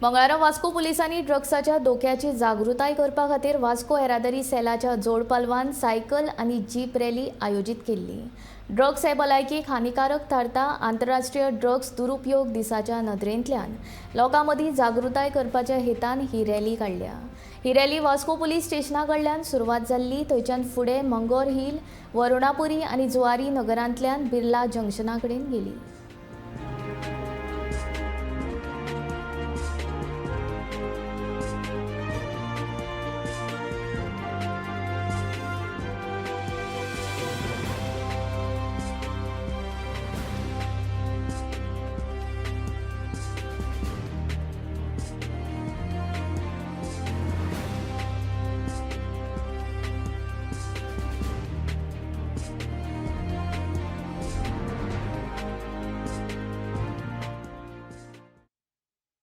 मंगळारा वास्को पुलिसांनी ड्रग्साच्या धोक्याची जागृताय करपा खातीर वास्को येरादारी सेलाच्या जोडपालवान सायकल आनी जीप रॅली आयोजीत केल्ली. ड्रग्स हे भलायकेक हानिकारक थारता. आंतरराष्ट्रीय ड्रग्स दुरुपयोग दिसाच्या नदरेंतल्यान लोकां मदीं जागृताय करपाच्या हेतान ही रॅली काडल्या. ही रॅली वास्को पुलीस स्टेशना कडल्यान सुरवात जाल्ली. थंयच्यान फुडें मंगोर हिल, वरुणापुरी आनी जुवारी नगरांतल्यान बिर्ला जंक्शना कडेन गेली.